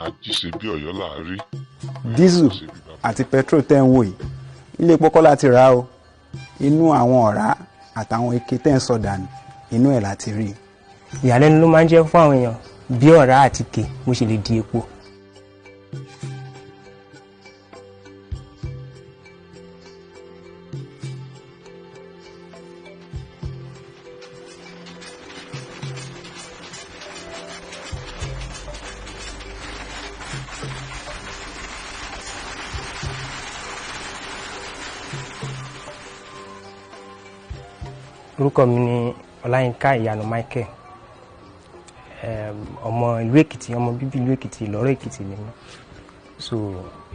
Àjí ṣe bí Ọ̀yọ́ là á rí. Diesel àti petrol tẹ́ ń wò yìí, ilé epo kọ́ láti rà o. Inú àwọn ọ̀rá àtàwọn ike tẹ́ ń sọ dànù, inú ẹ̀ láti rí i. Ìyàlẹ́nu ló máa ń jẹ́ fún àwọn èèyàn bí ọ̀rá àti ike mo ṣe lè di epo. Orúkọ mi ni Ọláyínká Ìyanu Michael, ọmọ ìlú Èkìtì, ọmọ bíbí ìlú Èkìtì, Ìlọ́rọ̀ Èkìtì ni mí. So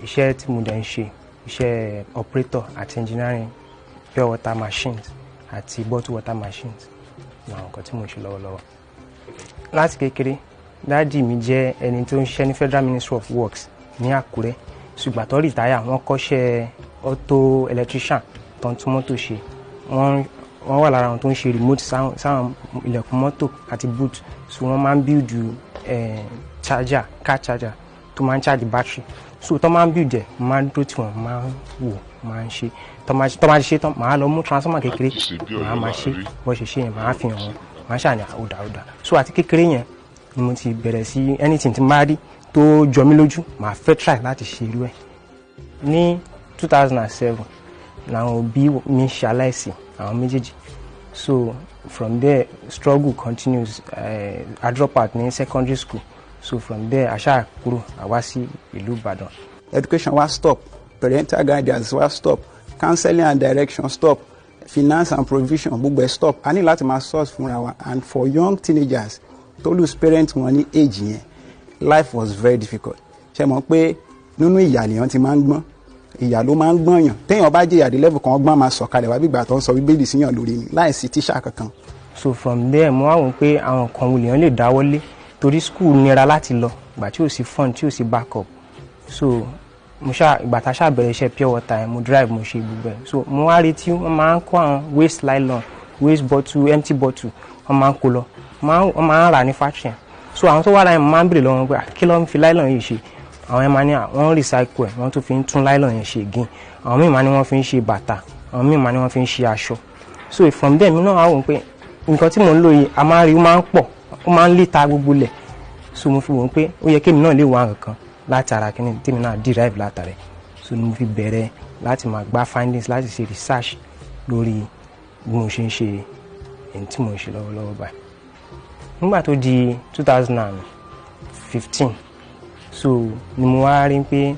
iṣẹ́ tí mo dẹ̀ ń ṣe, iṣẹ́ operator àti engineering pure water machines àti bottle water machines ni àwọn nǹkan tí mo ń ṣe lọ́wọ́lọ́wọ́. Láti kékeré, daddy mi jẹ́ ẹni tó ń ṣiṣẹ́ ní Federal Ministry of Works ní Àkúrẹ́. Ṣùgbọ́n tó retire, wọ́n kọ́ṣẹ́ auto electrician tó ń tún mọ́tò ṣe. Wọ́n wà lára àwọn tó ń ṣe remote sáwọn ilẹ̀kùn mọ́tò àti boot. So wọ́n máa ń build charger, car charger tó máa ń charge battery. So tó máa ń build ẹ̀, máa ń dúró tí wọ́n máa ń wò, máa ń ṣe. Tó máa ṣe tán, màá lọ mú transformer kékeré, màá máa ṣe bó ṣe ṣe yẹn, màá fi hàn wọ́n, màá ṣàní òdà òdà. So àti kékeré yẹn ni mo ti bẹ̀rẹ̀ sí anything tí máa rí tó jọ mí lójú, màá fẹ́ try láti ṣe irú ẹ̀. Ní 2007 làwọn òbí mi ṣaláìsí, àwọn méjèèjì. So from there, struggle continues. I drop out ní secondary school. So from there, a ṣáà kúrò, a wá sí ìlú Ìbàdàn. Education wa stop, parental guidance wa stop, counseling and direction stop, finance and provision gbogbo ẹ stop. A ní láti máa source fúnra wa, and for young teenagers tó lose parent wọn ní age yẹn, life was very difficult. Ṣe mọ̀ pé nínú ìyà lèèyàn ti máa ń gbọ́n, ìyà ló máa ń gbọ́nyàn. Téèyàn bá jìyà dé level kan, ọgbọ́n máa sọ̀kalẹ̀ wá bí ìgbà tó ń sọ Bíbélì síyàn lórí ni láìsí tíṣà kankan. So from there, mo wá wò pé àwọn kan wo lèèyàn lè dáwọ́lé, torí school nira láti lọ ìgbà tí ò sí fund, tí ò sí backup. So mo ṣá ìgbà tá a ṣá bẹ̀rẹ̀ iṣẹ́ pure water yẹn, mo drive, mo ṣe gbogbo ẹ̀. So mo wá rí tí wọ́n máa ń kó àwọn waste nylon, waste bottle, empty bottle, wọ́n máa ń kó lọ, wọ́n máa ń rà ní factory yẹn. So àwọn tó wà láyé, mo máa ń bèrè lọ́wọ́ wọn pé kí ló ń fi nylon yìí ṣe. Àwọn yẹn máa ní wọ́n recycle ẹ̀, wọ́n tún fi ń tún nylon yẹn ṣe again. Àwọn míì máa ní wọ́n fi ń ṣe bàtà, àwọn míì máa ní wọ́n fi ń ṣe aṣọ. So from there, mi náà wá wò pé nǹkan tí mò ń lò yìí, a máa ń rí, ó máa ń pọ̀, ó máa ń lè ta gbogbo lẹ̀. So mo fi wò ó pé ó yẹ kémi náà lè wá nǹkan látara kíní tèmi náà derive látara ẹ̀. So mo fi bẹ̀rẹ̀ láti máa gba findings, láti ṣe research lórí bí mo ṣe ń ṣe èyí tí mò ń ṣe lọ́wọ́lọ́wọ́ báyìí. Nígbà tó di 2015, so ni mo wá rí pé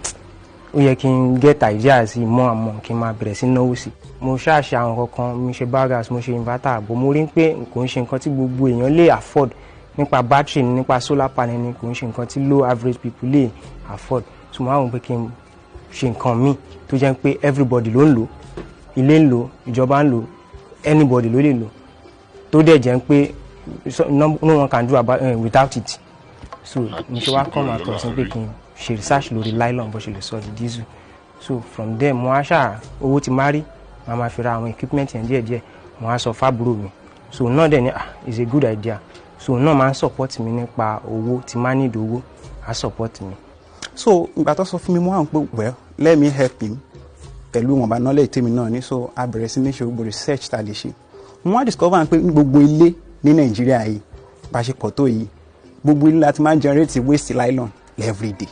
ó yẹ kí n get ideas more and more, kí n máa bẹ̀rẹ̀ sí náwó sí. Mo ṣáà ṣe àwọn kankan, mo ṣe biogas, mo ṣe inverter, but mo rí pé kò ń ṣe nǹkan tí gbogbo èèyàn lè afford. Nípa battery ni, nípa solar panel ni, kò ń ṣe nǹkan tí low average people lè afford. So mo wá wò pé kí n ṣe nǹkan míì tó jẹ́ pé everybody ló ń lò, ilé ń lò, ìjọba ń lò, anybody ló lè lò, tó dẹ̀ jẹ́ pé no one can do about, without it. So mo ṣe wá come across pé kí n ṣe research lórí nylon, bó ṣe lè sọ di diesel. So from there, mo wá ṣáà owó ti máa rí, màá máa fi ra àwọn equipment yẹn díẹ̀díẹ̀. Mo wá sọ fábúrò mi, so náà dẹ̀ ní, "Ah, it's a good idea." So náà máa ń support mi nípa owó tí máa need owó, á support mi. So ìgbà tó sọ fún mi, mo wá ń pé, well, let me help him pẹ̀lú ìwọ̀nba knowledge tèmi náà ní. So a bẹ̀rẹ̀ sí ní ṣe gbogbo research tá a lè ṣe. Mo wá discover pé ní gbogbo ilé ní Nàìjíríà yìí, bá a ṣe pọ̀ tó yìí, gbogbo ilé láti máa ń generate waste nylon every day.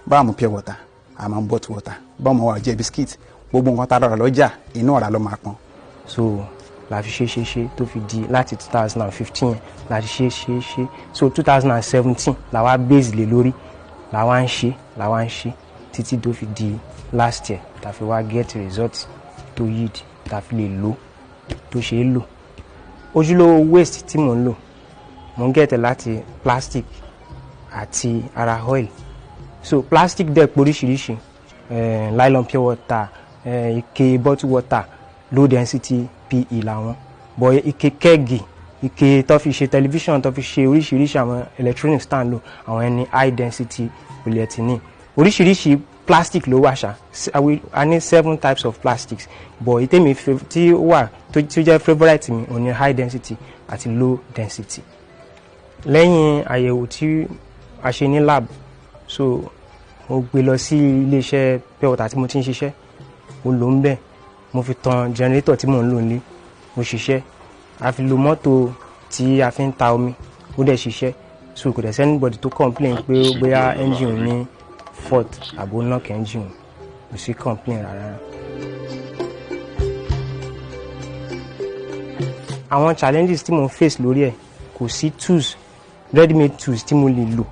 Báwo mu pure water, a máa ń bottle water, báwo mo wà jẹ biscuit, gbogbo nǹkan tá a rà lọ́jà, inú ọ̀rá ló máa pọn. So la fi ṣe ṣe ṣe tó fi di láti 2015 la fi ṣe ṣe ṣe. So 2017 la wá base lé lórí, la wá ń ṣe, la wá ń ṣe títí tó fi di last year, ta fi wá get result tó yield, ta fi lè lò, tó ṣe é lò. Ojúlówó waste tí mò ń lò, mò ń get láti plastic àti ara oil. So plastic dẹ̀ pé oríṣiríṣi, nylon pure water, ike bottle water, low density PE làwọn, but ike keg, ike tó fi ṣe tẹlifíṣàn, tó fi ṣe oríṣiríṣi àwọn electronics tá à ń lò, àwọn ẹni high density polyethylene. Oríṣiríṣi plastic ló wà ṣá. A ní seven types of plastics, but ìtẹ̀mí tí ó wà tó jẹ́ favourite mi òun ni high density àti low density. Lẹ́yìn àyẹ̀wò tí a ṣe ní lab So mo gbé lọ sí iléeṣẹ́ pure water tí mo ti ń ṣiṣẹ́, mo lò ń bẹ̀, mo fi tan generator tí mò ń lò nílé, mo ṣiṣẹ́, a fi lo mọ́tò tí a fi ń ta omi, ó dẹ̀ ṣiṣẹ́. So kò dẹ̀ sí anybody tó complain pé bóyá engine ní fault àbó knock engine, kò sí complain rárá. Àwọn challenges tí mo ń face lórí ẹ̀, kò sí tools, ready made tools tí mo lè lò.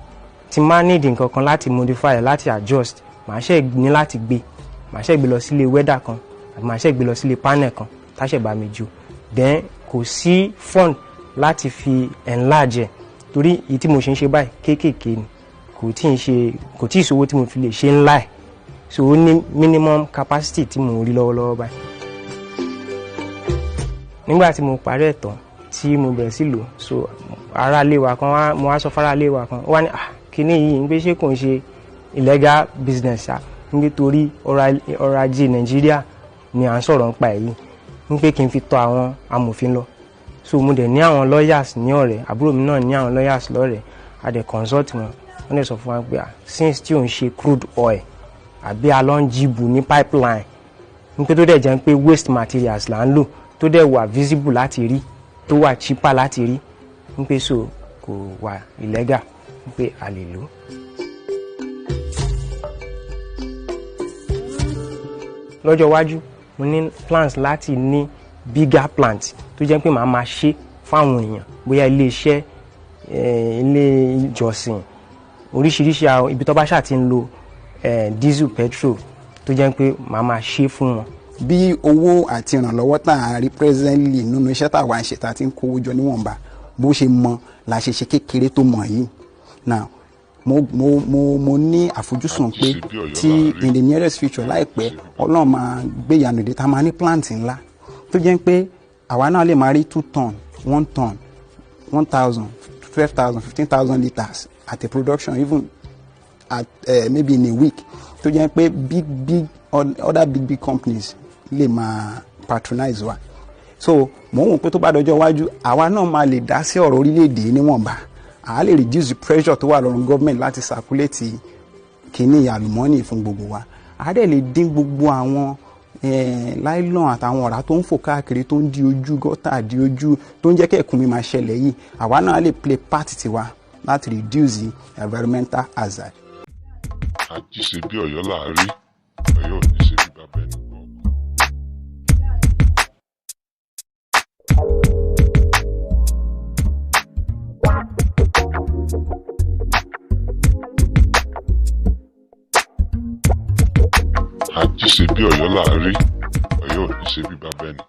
Tí máa need nǹkan kan láti modify, láti adjust, màá ṣe ní láti gbé, màá ṣe gbé lọ sílé welder kan àbí màá ṣe gbé lọ sílé panel kan táṣẹ̀ bá mi jò. Then kò sí fund láti fi enlarge ẹ̀, torí èyí tí mo ṣe ń ṣe báyìí kéékèèké ni, kò tí ì ṣe, kò tí ì sówó tí mo fi lè ṣe ńlá ẹ̀. So ó ní minimum capacity tí mo rí lọ́wọ́lọ́wọ́ báyìí. Nígbà tí mo parí ẹ̀ tán, tí mo bẹ̀rẹ̀ sí lò, so ará ilé wa kan wá, mo wá sọ fárá ilé wa kan, ó wá ní, "Ah, kíní yìí ń gbé, ṣé kò ń ṣe illegal business ṣá?" Nítorí ọrọ̀ ajé Nàìjíríà ni à ń sọ̀rọ̀ nípa ẹ̀ yìí, ń pé kí n fi tọ̀ àwọn amòfin lọ. So mo dẹ̀ ní àwọn lawyers ní ọ̀rẹ́, àbúrò mi náà ní àwọn lawyers lọ́rẹ̀ẹ́, a dẹ̀ consult wọn, wọ́n dẹ̀ sọ fún wa pé, ah, since tí ò ń ṣe crude oil àbí a lọ ń jìbù ní pipeline, ń pé tó dẹ̀ jẹ́ pé waste materials là ń lò, tó dẹ̀ wà visible láti rí, tó wà cheaper láti rí, ń pé so kò wà illegal, ń pé a lè lò. Lọ́jọ́ iwájú, mo ní plans láti ní bigger plant tó jẹ́ pé màá máa ṣe fáwọn èèyàn, bóyá ilé iṣẹ́, ilé ìjọsìn, oríṣiríṣi àwọn ibi tó bá ṣáà ti ń lo diesel, petrol, tó jẹ́ pé màá máa ṣe fún wọn. Bí owó àti ìrànlọ́wọ́ tá à ń rí presently nínú iṣẹ́ tá a wà ń ṣe, tá a ti ń kówó jọ níwọ̀nba, bó ṣe mọ la ṣe ṣe kékeré tó mọ̀ yìí. Now mo ní àfojúsùn pé tí in the nearest future, láìpẹ́, Ọlọ́run máa gbé ìyanu dé, tá a máa ní plant ńlá tó jẹ́ pé àwa náà lè máa rí 2 ton, 1 ton, 1,000, 12,000, 15,000 litres at a production, even at maybe in a week, tó jẹ́ pé big big other big big companies lè máa patronize wa. So mò ń wò pé tó bá dọjọ́ iwájú, àwa náà máa lè dá sí ọ̀rọ̀ orílẹ̀-èdè níwọ̀nba, àá lè reduce the pressure tó wà lọ́rùn government láti circulate kínní àlùmọ́ọ́nì fún gbogbo wa. Àá dẹ̀ lè dín gbogbo àwọn nylon àtàwọn ọ̀rá tó ń fò káàkiri, tó ń di ojú gọ́tà, di ojú, tó ń jẹ́ kí ẹ̀kún mi máa ṣẹlẹ̀ yìí. Àwa náà lè play part tiwa láti reduce the environmental hazard. Àjíṣe bí Ọ̀yọ́ là á rí, Ọ̀yọ́ ò ní ṣe bí bàbá ẹnì kọ̀ọ̀kan. Àjíṣe bí Ọ̀yọ́ là á rí, Ọ̀yọ́ ò ní ṣe bí bàbá ẹnì.